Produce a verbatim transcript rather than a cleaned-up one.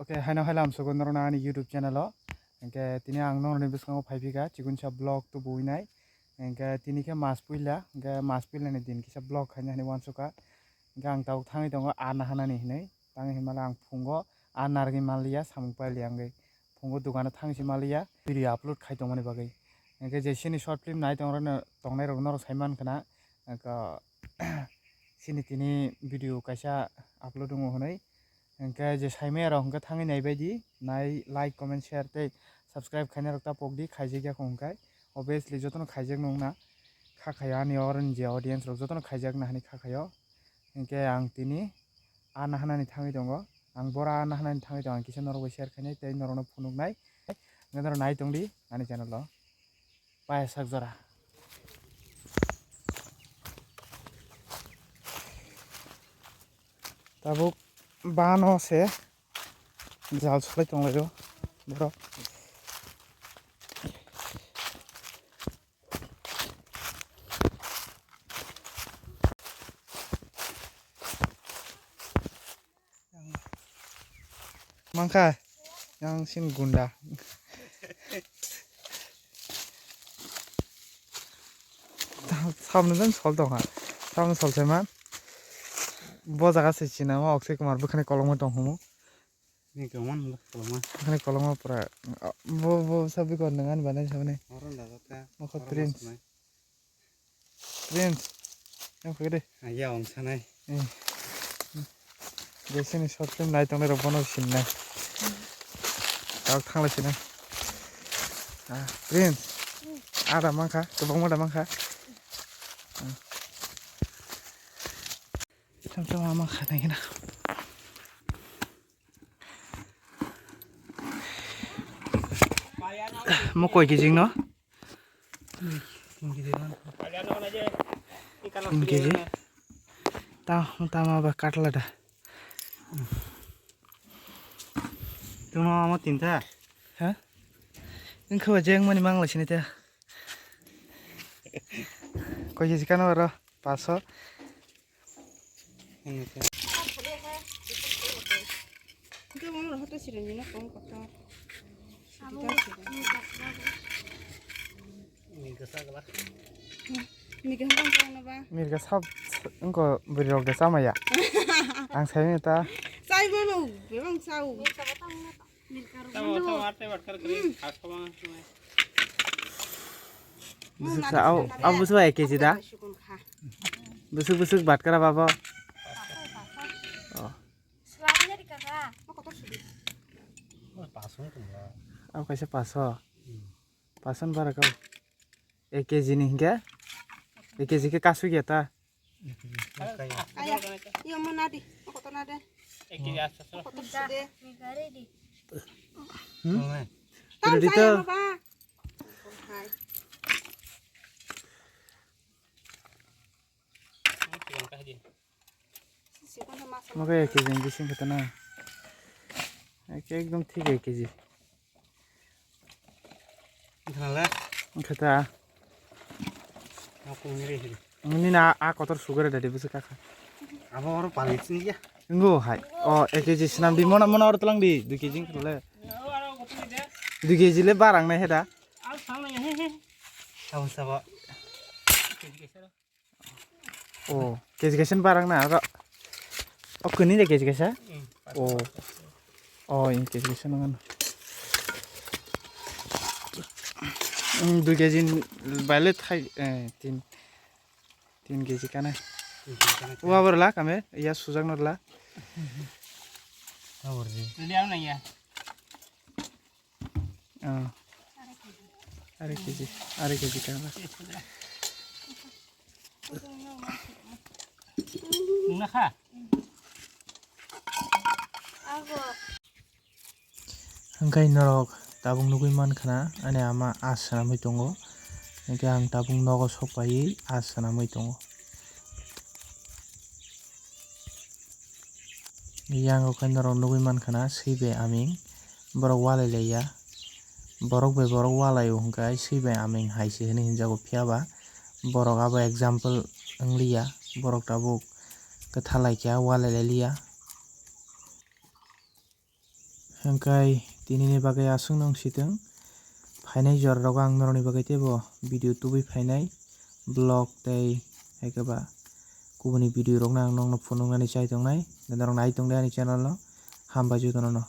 Ok, haino haila amsogo norokno ani YouTube channel o. Hwnkhe tini ang norokni bwskango phaiphika chikon sa vlog tubuwi nai. Hwnkhe tini khe mas puila, hwnkhe mas puilani din kisa vlog khaina hinwi uansukha. Hwnkhe ang tabuk thangwi tongo a nahanani hinwi. Tangwi hinmale ang phungo a narwgwi manliya, samung pailiya wngwi. Phungo dukano thangwi se manliya, video upload khai tongmani bagwi. Hwnkhe je chini short film nai tongrokno, tongnairok norok sai mankha na, hwnkhe chini tini video kaisa upload wngo hwnwi. Hwnkhe je saimaya rok hwnkhe thangwi naibaidi, nai, like, comment, share tei subscribe khainai rok ta pokdi, khaijakya kho hwnkhe. Obviously jotono khaijakno wngna kha khaio, ani oro ni je audience rok jotono khaijakna hinwi kha khaio. Hwnkhe ang tini a nahanani thangwi tongo, ang bora a nahanani thangwi tongo, ang kisa norok bai share khainai tei norokno phunuknai. Hwnkhe norok nai tongdi ani channel o. Paya sak jora. Tabuk bano se jal solai tonglaio borok. Mankha yang sin gunda. Samno jang sol tongkha, samno sol se man. Bo jaga se china ma Akshay Kumar bwkhani kolokma tong humu. Ni kaman kolokma. Bwkhani kolokma pura. Bo, bo sabi kor nang ani banai sabani. Oro da ka. Mokho oro prince. Mas nai. Prince, yang pakai deh. Ah, ya, om sanai. Eh. Biasanya short film nai tongnai rok bono sin nai. Tawk thanglai sinai. Ah, Prince. Ada mangkha, kebangma da mangkha. Ah. Tang tang mama khanai kena. Mo koi kg no? Tin kg. Tin kg. Ta, ta ma ba katla da. Tuma mo tinta. Ha? Engkho jeng mani mangla sini ta. Koi kg kano aro? Paso. Mirga sab engko bwrwi rok da chamaya. Ang sai ta. Chai bono, bebang chao. Tamo, tamo, arte bat kar kri, khas kama. Busuk sa, au, au busuk ek kg da? Busuk, busuk bat kara babo. Oh. Au kaisa paso. Paso ni bara kau. Ek kg ni hingke? Ek kg ke kasu ya ta? Aya, iyo mo nadi, o kotor nade. Ek kg asa so. O kotor sude. Hmm? Tang ready to? Saya mo ba. Hai. Sikon sama sama. Mo kaya ek kg ni bising kata na. Ek, ekdom thik ek kg. Khala. Khata. Aku ni re. Ni na a kotor sugare dadi busu kaka. Abo oro pali sini ya. Ngo hai. O ek kg sinam di mona mona oro telang di dui kg khale. Dui kg le barang nai heda. Sabo sabo. Oh, kg kaisa ni barang na aro. Oh, kuni de kg kaisa? Oh. Oh, in kg kaisa nang. Hmm, dui kg ni baile thai, eh, tin, tin kg kana. Wa bor la kame, ya sujak nor la. Wa bor ji. Ready ang nang ya. Ah. Are kg, are kg kana. Nungna kha? Hwnkhe norok tabuk nugwi mankha na, ani ama a swnamwi tongo, hwnkhe ang tabuk nogo sok paiwi a swnamwi tongo. Yang o khe norok nugwi mankha na, swi bai aming borok walai laiya, borok bai borok walai o hwnkhe swi bai aming hai se hinwi hinjago, phiya ba borok abo example wng liya, borok tabuk kwtha lai kha, walai lai liya. Hwnkhe tinini bagwi aswk nung sitwng, phainai jora rogo ang norokni bagwi teibo video tubui phainai, vlog tei haikhe ba kubuni video rokno ang nokno phunuknani chai tongnai, norok nai tongdi ani channel no, hambai jotono no.